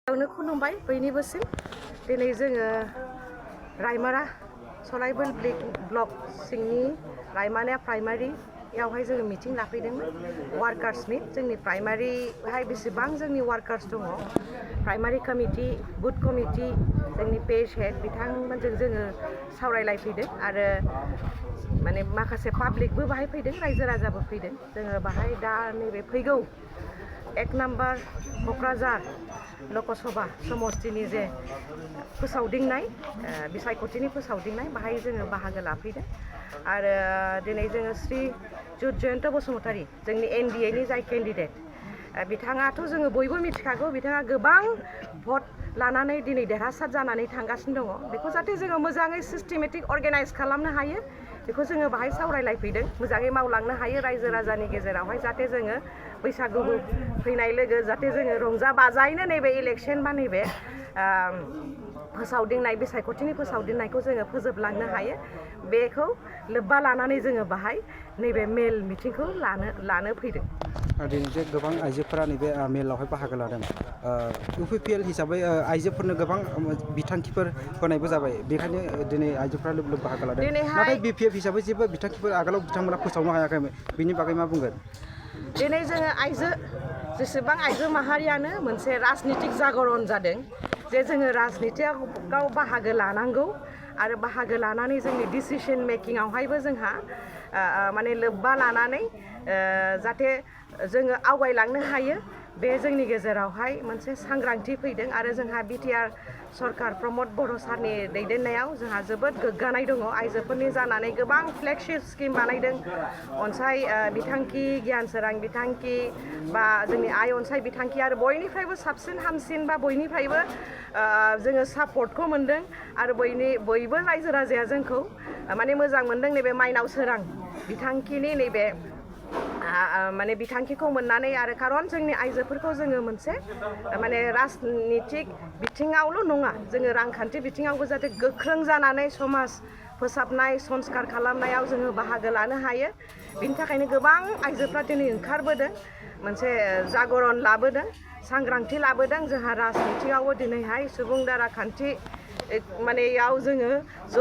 नो खुलुमबाय बयनिबोसिम दिनै जोङो रायमारा सलायबोल ब्लक सिंनि रायमाना प्राइमारियावहाय जोङो मिटिं लाफैदोंमोन वार्कार्स मिट जोंनि प्राइमारिहाय बेसेबां जोंनि वार्कार्स दङ प्राइमारि कमिटि बुथ कमिटि जोंनि पेज हेड बिथांमोनजों जोङो सावरायलायफैदों आरो माने माखासे पाब्लिकबो बाहाय फैदों रायजो राजाबो फैदों जोङो बाहाय दा नैबे फैगौ 1 नम्बर क'क्राझार लकसभा समस्तिनि जे फोसावदिंनाय बिसायख'थिनि फोसावदिंनाय बाहाय जोङो बाहागो लाफैदों आरो दिनै जोङो श्री जुत जयन्त बसुमतारी जोंनि एनडिएनि जाय केन्डिडेट बिथाङाथ' जोङो बयबो मिथिखागौ बिथाङा गोबां भट लानानै दिनै देरहासार जानानै थांगासिनो दङ बेखौ जाहाथे जोङो मोजाङै सिस्टेमेटिक अर्गानाइज खालामनो हायो बेखौ जोङो बाहाय सावरायलायफैदों मोजाङै मावलांनो हायो रायजो राजानि गेजेरावहाय जाहाथे जोङो बैसागु फैनाय लोगो जाहाथे जोङो रंजा बाजायैनो नैबे इलेक्शन बा नैबे फोसावदिंनाय बिसायख'थिनि फोसावदिंनायखौ जोङो फोजोबलांनो हायो बेखौ लोब्बा लानानै जोङो बाहाय नैबे मेल मिटिंखौ लानो फैदों दिनै जे गोबां आइजोफोरा नैबे मेलावहाय बाहागो लादों UPPL हिसाबै आइजोफोरनो गोबां बिथांखिफोर होनायबो जाबाय बेखायनो दिनै आइजोफोरा लोब बाहागो लादों नाथाय BPF हिसाबै जेबो बिथांखिफोर आगोलाव बिथांमोना फोसावनो हायाखैमोन बिनि बागै मा बुंगोन दिनै जोङो जेसेबां आइजो माहारियानो मोनसे राजनितिक जागरण जादों जे जोङो राजनितियाव बाहागो लानांगौ आरो बाहागो लानानै जोंनि डिसिसन मेकिंआवहायबो जोंहा माने लोब्बा लानानै जाहाथे जोङो आवगायलांनो हायो बे जोंनि गेजेरावहाय मोनसे सांग्रांथि फैदों आरो जोंहा बिटिआर सरकार प्रमद बर' सारनि दैदेननायाव जोंहा जोबोद गोग्गानाय दङ आइजोफोरनि जानानै गोबां फ्लेगशिप स्किम बानायदों अनसाय बिथांखि गियान सोरां बिथांखि बा जोंनि आइ अनसाय बिथांखि आरो बयनिफ्रायबो साबसिन हामसिन बा बयनिफ्रायबो जोङो सापर्टखौ मोनदों आरो बयबो रायजो राजाया जोंखौ माने मोजां मोनदों नैबे माइनाव सोरां बिथांखिनि नैबे माने बिथांखिखौ मोननानै आरो खारन जोंनि आइजोफोरखौ जोङो मोनसे माने राजनितिक बिथिङावल' नङा जोङो रांखान्थि बिथिङावबो जाहाथे गोख्रों जानानै समाज फोसाबनाय संस्कार खालामनायाव जोङो बाहागो लानो हायो बिनि थाखायनो गोबां आइजोफ्रा दिनै ओंखारबोदों मोनसे जागरण लाबोदों सांग्रांथि लाबोदों जोंहा राजनितियावबो दिनैहाय सुबुं दाराखान्थि मानेयाव जोङो ज'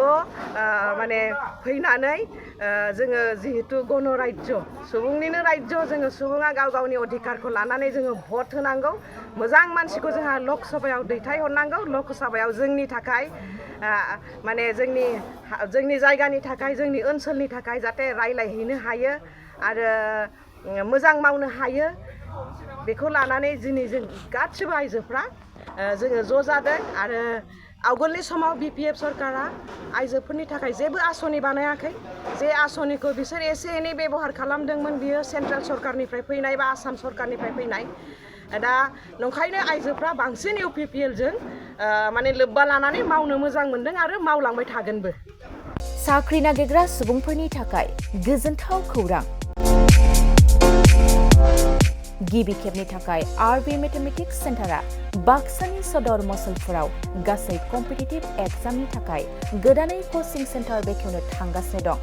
माने फैनानै जोङो जिहेतु गणराज्य सुबुंनिनो रायजो जोङो सुबुङा गाव गावनि अधिकारखौ लानानै जोङो भट होनांगौ मोजां मानसिखौ जोंहा लकसभायाव दैथायहरनांगौ लकसभायाव जोंनि थाखाय माने जोंनि जायगानि थाखाय जोंनि ओनसोलनि थाखाय जाहाथे रायलायहैनो हायो आरो मोजां मावनो हायो बेखौ लानानै दिनै जों गासिबो आइजोफ्रा जोङो ज' जादों आरो आवगोलनि समाव BPF सरकारा आइजोफोरनि थाखाय जेबो आस'नि बानायाखै जे आस'निखौ बिसोर एसे एनै बेबहार खालामदोंमोन बियो सेन्ट्रेल सरकारनिफ्राय फैनाय बा आसाम सरकारनिफ्राय फैनाय दा नंखायनो आइजोफ्रा बांसिन UPPL जों माने लोब्बा लानानै मावनो मोजां मोनदों आरो मावलांबाय थागोनबो साख्रि नागिरग्रा सुबुंफोरनि थाखाय गोजोनथाव खौरां गिबि खेबनि थाखाय RB मेथमेटिक्स सेन्टारा बाक्सानि सदर मसलपुराव गासै कम्पिटिटिभ एग्जामनि थाखाय गोदानै कचिं सेन्टार बेखेवनो थांगासिनो दं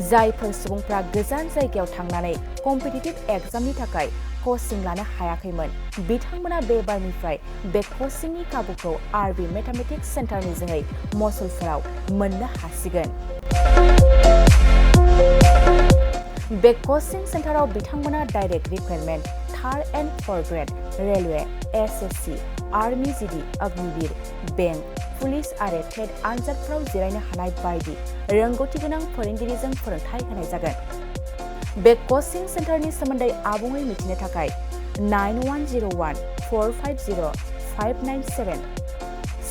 जायफोर सुबुंफ्रा गोजान जायगायाव थांनानै कम्पिटिटिभ एग्जामनि थाखाय कचिं लानो हायाखैमोन बिथांमोना बे बारनिफ्राय बे कचिंनि खाबुखौ RB मेथमेटिक्स सेन्टारनि जोहै मसलपुराव मोननो हासिगोन बे कचिं सेन्टाराव बिथांमोना direct recruitment 3rd and 4th grade railway SSC army GD Agniveer bank police आरो टेट आनजादफोराव जिरायनो हानाय बायदि रोंगौथि गोनां फोरोंगिरिजों फोरोंथाय होनाय जागोन बे कचिं सेन्टारनि सोमोन्दै आबुङै मिथिनो थाखाय 9101450597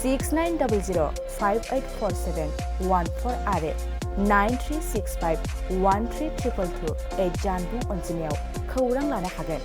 6900584714 आरो 9365132228 जानबुं अनजिमायाव खौरां लानो हागोन